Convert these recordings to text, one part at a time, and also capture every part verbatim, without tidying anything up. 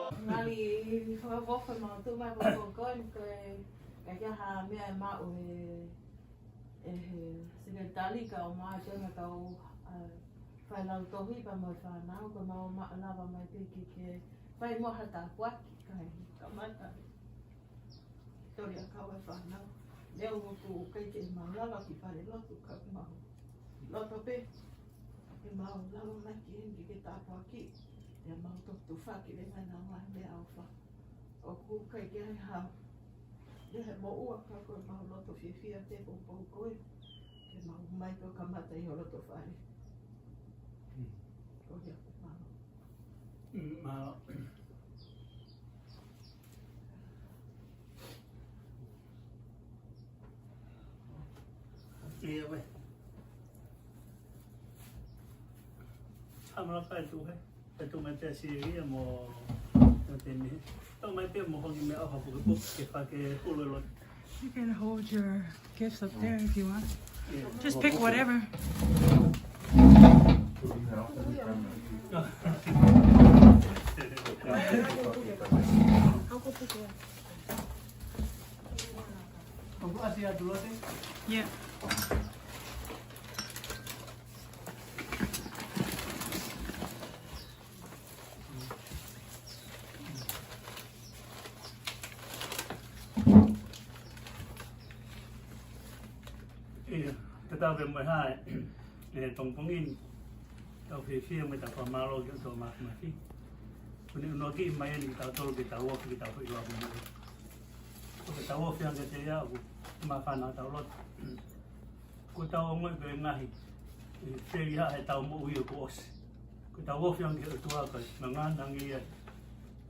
Ngali fakafoʻou mai tuʻu mai ko ko ko e, ko e, ka kia ha meʻa ʻe maʻu he, ʻe he sekelitali ka ʻomai ke na kau, ʻa, fai lautohi pea mo e fānau, ko mau ma lava mai pē ke, ke fai mo ha tāpuaki, kae kamata. Toli ʻakau e fānau. Leo ʻoku ʻikai ke mau lava ki fale lotu ka mau loto pē. Ke mau lava mai ki heni ke tāpuaki. Ke mau toki tufaki le mana mai meʻaʻofa. ʻOku ʻikai ke ai ha. Ia he moʻua ka ko e mau loto fiefia pē ko ko ko e. Ke mau mai ko kamata ʻi ho loto fale. Mm. Ko ia ko mau. Mm, ma. Ia ʻoe. Hamala kai tu he. Kai tu mai pē si ia mo, mo te ni. Tau mai pē mo hongi meʻaʻofa pukepuke ke fake hulu lo. You can hold your gifts up there if you want. Yeah. Just pick whatever. Yeah. Ia, tatau pē mo e hā, ʻe pongipongi ni, tau fiefia mo tau fakamālō ki he ʻOtua Māfimafi. Ko ʻene ʻunuakiʻi mai eni kitautolu ke tau ofi, ke tau foʻi loa mo. Ko ke tau ofi ange te ia, ʻoku māfana tau loto. Ko tau ongoʻi ko e ngaahi, ʻe, te ia he tau moʻui ʻoku ʻosi. Ko tau ofi ange ki he ʻOtua ka ngangana ange ia.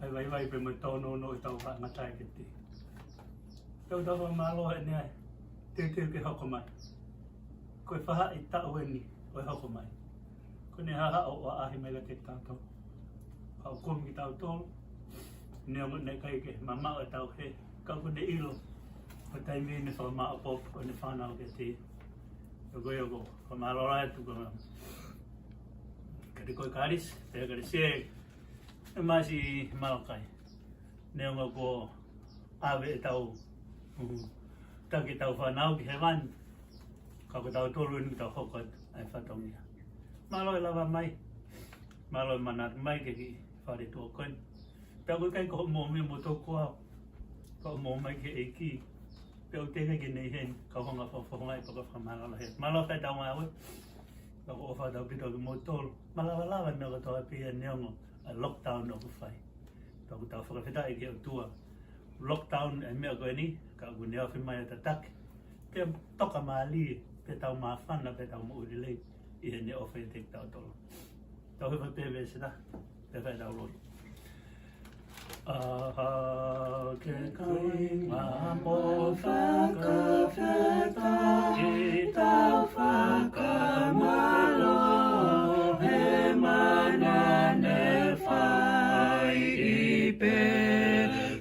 ʻAi vaivai pē mo e tōnounou ʻetau faʻa ngataʻi ke te. Tau tau fakamālō he ʻene ʻai. Teuteu ke hoko mai. Ko e faʻahi taʻu eni, ko e hoko mai. Ko ʻene hahaʻo ʻo ʻaʻahi mai kiate kitautolu. Haʻu kumi kitautolu. Neongo ʻene ʻikai ke mamaʻo ʻetau hē. Ka ko ʻene ʻilo. Ko e taimi ʻene fakamāʻopoʻopo ʻene fānau kiate ia. Ko ia ko, ko mālō lahi atu ko. Kiate koe Kalisi, pea Kalisi ē. ʻE masi Malakai. Neongo ko ʻave ʻetau, mm, taki ʻetau fānau ki hēvani. Ka ko tautolu eni tau hoko atu ʻa e fatongia. Mālō e lava mai. Mālō e manatu mai ki he kiʻi fale tuʻa ko eni. Pea ko e ʻikai ko hoʻomou meʻa mo toko au. Ko hoʻomou mai ki he ʻEiki. Pea ʻoku teʻeki ke ne ʻi heni, ka hanga fakafofongaʻi pea ka fakamālō lahi. Mālō kai tau ngāue. Ka ko e ʻofa ʻaupito kimoutolu. Mālō lava meʻa kotoa pē ia neongo ʻa e lockdown ʻoku fai. Ka ʻoku tau fakafetaʻi ki he ʻOtua. Lockdown e meʻa ko eni, ka ʻoku ne ofi mai ʻo tataki. Pea toka mālie, pea tau māfana, pea tau moʻui lelei. ʻI heʻene ʻofa ʻiate kitautolu. Tau hifo pē veesi ʻe taha, pea fai ʻetau lotu. ʻAhau ke kāinga mo fakafetaʻi tau fakamālō he mana ne fai ʻi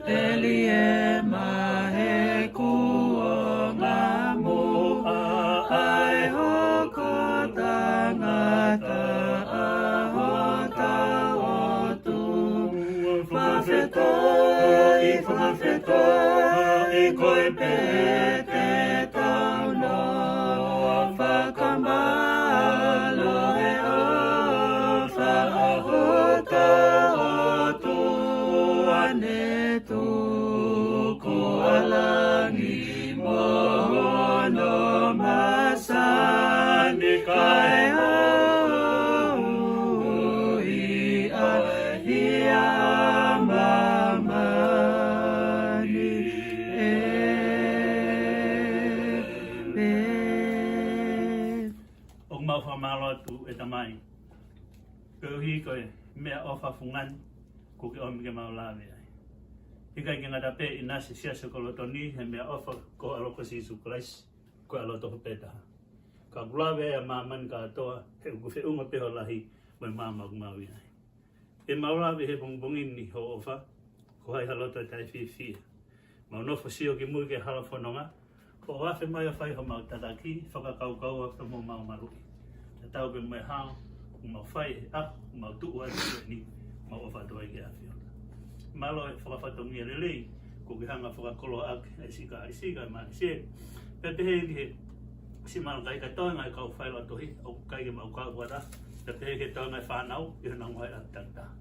Pēteliema he kuonga muʻa ʻa e hoko tangata ʻa hotau ʻOtua. Fakafetaʻi, fakafetaʻi ko e pē te tau noa fakamālō he ʻofa ʻa hotau ʻOtua ne tuku ʻa langi mo hono masani kae hauʻi ʻa hia ʻa māmani ʻe pē. ʻOku mau fakamālō atu ʻe Tamai. Koeʻuhi ko e meʻaʻofa fungani, kuo ke ʻomi ke mau lave ai. ʻIkai ke ngata pē ʻinasi Siasi Kolotoni he meʻaʻofa ko ho ʻAlo ko Sīsū Kalaisi, ko e ʻAlo tofu pē taha. Ka kuo lave ʻa māmani kātoa, he ʻoku feʻunga pē ho lahi, mo e maama ʻoku mau ʻi ai. ʻE mau lave he pongipongi ni ho ʻofa, ko hai ha loto taʻefiefia. Mau nofo sio ki mui ki he hala fononga, ʻo afe mai ʻo fai homau tataki, fakakaukau ʻa ka mo mau maluʻi. Tatau pē mo e hao, ʻoku mau fai he ʻaho, ʻoku mau tuʻu ai ko eni, mau ʻofa atu ai ki he ʻAfiona. Mālō e fakafatongia lelei, kuo ke hanga fakakoloa ʻaki e siʻi kalisi kae mālisi ē. Pea pehē ki he siʻi Malakai kae toenga e kau failautohi, ʻoku ʻikai ke mau kau atu. Pea pehē ki he toenga e fānau, ʻi honau ngaahi ʻapi takitaha.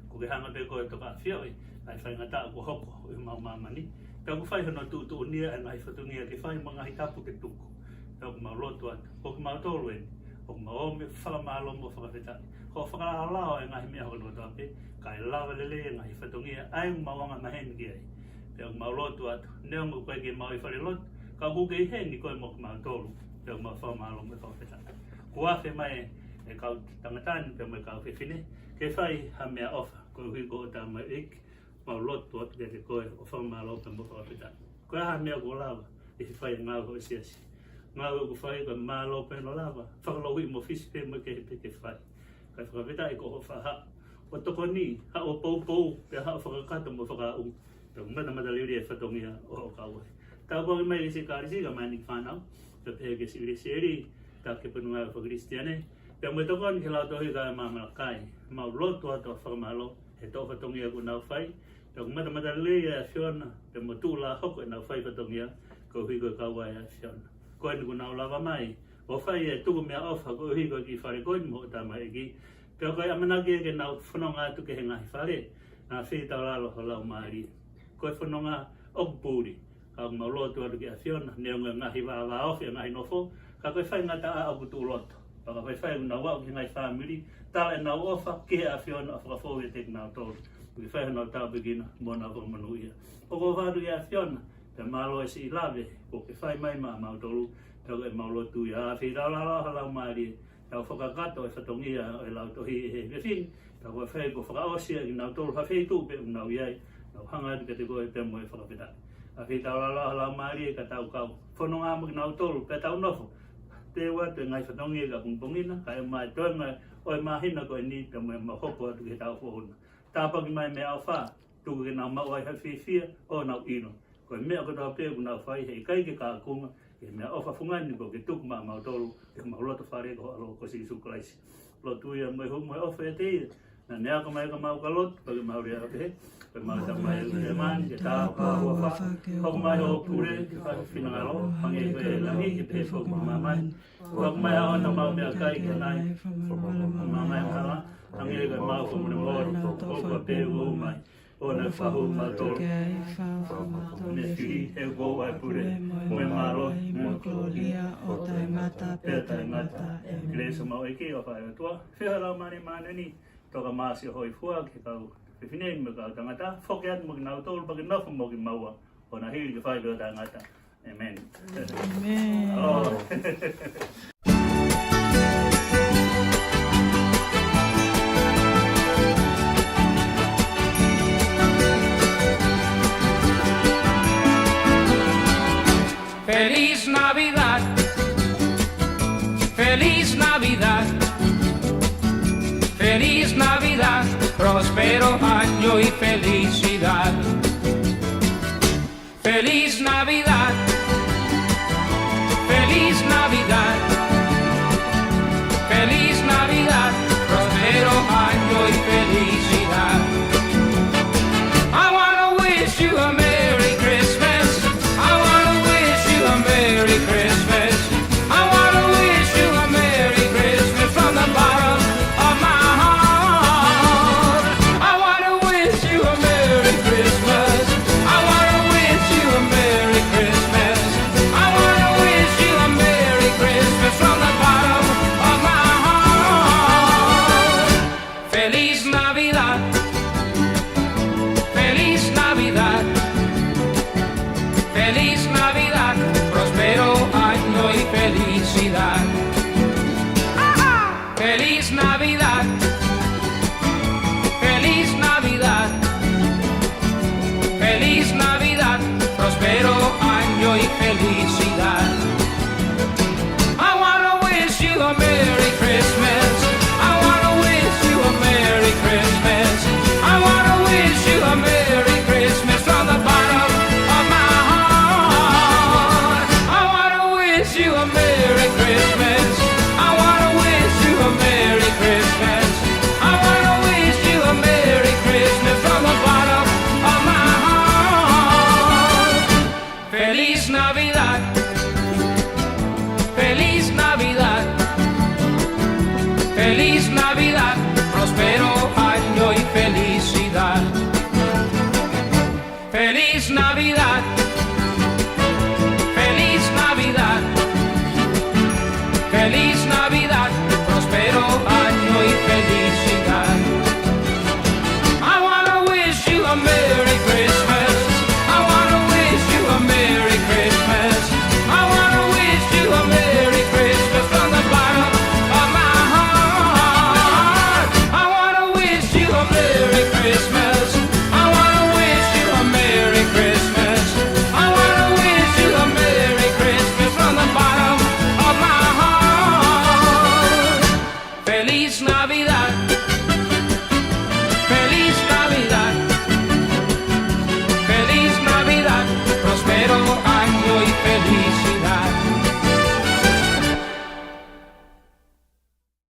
Kuo ke hanga pē koe ʻo tokaʻi ʻa e faingataʻa kuo hoko ʻi homau māmani. Pea ʻoku fai hono tuʻutuʻunia e ngaahi fatongia ke fai mo e ngaahi tapu ke tuku. Pea ʻoku mau lotu atu, ko kimautolu eni, ʻoku mau ō mai ʻo fakamālō mo fakafetaʻi. Ko e fakalaolao e ngaahi meʻa hono kotoa pē, kae lava lelei e ngaahi fatongia ʻa ia ʻoku mau anga maheni ki ai. Pea ʻoku mau lotu atu, neongo ʻoku ʻikai ke mau ʻi fale lotu, ka ʻoku ke ʻi heni koe mo kimautolu, pea ʻoku mau fakamālō mo fakafetaʻi. Kuo afe mai e kau tangata ni pea mo e kau fefine, ke fai ha meʻaʻofa, koeʻuhi ko hoʻo tamaioʻeiki, mau lotu atu kiate koe ʻo fakamālō pea mo fakafetaʻi. Ko e hā e meʻa kuo lava ʻi he fai e ngāue ʻa e siasi? Ngāue ʻoku fai ka mālō pē hono lava, fakalouhiʻi mo fisi pē mo e kehe pē ke fai. Kae fakafetaʻi ko hoʻo faʻa haʻu ʻo tokoni, haʻu ʻo poupou, pea haʻu ʻo fakakakato mo fakaʻuhinga. Pea ʻoku matamatalelei e fatongia ʻo hoʻo kau ai. Tāpuaki mai ki he siʻi kalisi kae ʻumaʻā e fānau, pea pehē ki he siʻi Lesieli, pea ki he potungāue faka-Kalisitiane, pea mo e tokoni ki he lautohi kae ʻumaʻā Malakai. Mau lotu atu ʻo fakamālō he toʻo fatongia kuo nau fai, pea ʻoku matamatalelei ʻa e ʻAfiona, pea mo tuʻulāhoko ʻenau fai fatongia, koeʻuhi ko e kau ai ʻa e ʻAfiona. Ko eni kuo nau lava mai ʻo fai e tuku meʻaʻofa koeʻuhi ko e kiʻi fale ko eni mo hoʻo tamaioʻeiki. Pea ko e ʻamanaki ke nau fononga atu ki he ngaahi fale, naʻa feitaulalo ho laumālie. Ko e fononga ʻoku puli, ka ʻoku mau lotu atu ki he ʻAfiona, neongo e ngaahi vāvāofi e ngaahi nofo, ka ko e faingataʻa ʻoku tuʻu loto. Pea ka faifai ʻoku nau aʻu ki he ngaahi fāmili, tala ʻenau ʻofa ki he ʻAfiona ʻo fakafou ʻiate kinautolu, ke fai honau tāpuekina mo honau fakamonūʻia. ʻOku ou ʻofa atu ki he ʻAfiona, pea mālō e siʻi lave kuo ke fai mai maʻamautolu, pea ko ʻemau lotu ia, ʻa e feitaulalo ho laumālie, tau fakakakato e fatongia ʻo e lautohi ʻi he efiafi ni, pea ko e fai kuo fakaʻosi ʻa kinautolu ha feituʻu pē ʻoku nau ʻi ai, nau hanga atu kiate koe pea mo e fakafetaʻi. ʻA e feitaulalo ho laumālie ka tau kau fononga mo kinautolu, pea tau nofo, teu atu e ngaahi fatongia ʻi he pongipongi na, kae ʻumaʻā e toenga ʻo e māhina ko eni, pea mo e mau hoko atu ki he taʻu foʻou na. Tāpuaki mai e meʻaʻofa, tuku ke nau maʻu ai ha fiefia ʻo nau ʻilo. Ko e meʻa kotoa pē ʻoku nau fai, heʻikai ke kaunga, he meʻaʻofa fungani kuo ke tuku maʻamautolu, ʻi homau loto fale ko ho ʻAlo ko Sīsū Kalaisi. Lotu ia mo e hū mo e ʻofa ʻiate ia. Naʻa ne ako mai ka mau ka lotu, pea ke mau lea pehē, ko ʻemau Tamai ʻoku ʻi he māmani, ke tāpuhā ho huafa, ke hoko mai hoʻo pule, ke fai ho finangalo, hangē ko ia ʻi langi, ke pehē foki ʻi māmani. Foaki mai ʻa ʻemau meʻakai ki he ʻaho ni, fakamolemole mai ʻemau angahala, hangē ko ʻemau fakamolemole ʻa kinautolu ʻoku fai pehē kiate kimautolu. ʻOua naʻa ke fakahaofi kimautolu ki he ʻahiʻahi, ka ke fakahaofi kimautolu mei he fili, he ʻoku ʻoʻou ʻa e pule, mo e mālohi, mo e kolōlia, ʻo taʻengata pea taʻengata. ʻĒmeni. Kelesi ʻa hotau ʻEiki, ʻofa ʻa e ʻOtua, feohi ʻa e Laumālie Māʻoniʻoni, toka māsi ʻo hōifua ki he kau fefine ni mo e kau tangata, foki atu mo kinautolu pea ke nofo mo kimaua, ʻo na hili ke fai pē ʻo taʻengata. ʻĒmeni. ʻĒmeni. ʻAlō. Feliz Navidad, feliz Navidad, feliz Navidad, próspero año y felicidad. Feliz Navidad, feliz Navidad, feliz Navidad, próspero año y felicidad. I wanna wish you a Merry Christmas. I wanna wish you a Merry Christmas. I wanna wish you a Merry Christmas from the bottom of my heart. I wanna wish you a Merry Christmas. I wanna wish you a Merry Christmas. I wanna wish you a Merry Christmas from the bottom of my heart. Feliz Navidad. Feliz Navidad. Feliz Navidad. Próspero año y felicidad. Feliz Navidad. Feliz Navidad. Feliz Navidad. Próspero año y felicidad. I wanna wish you a Merry Christmas. I wanna wish you a Merry Christmas. I wanna wish you a Merry Christmas from the bottom of my heart. I wanna wish you a Merry Christmas. I wanna wish you a Merry Christmas. I wanna wish you a Merry Christmas from the bottom Navidad.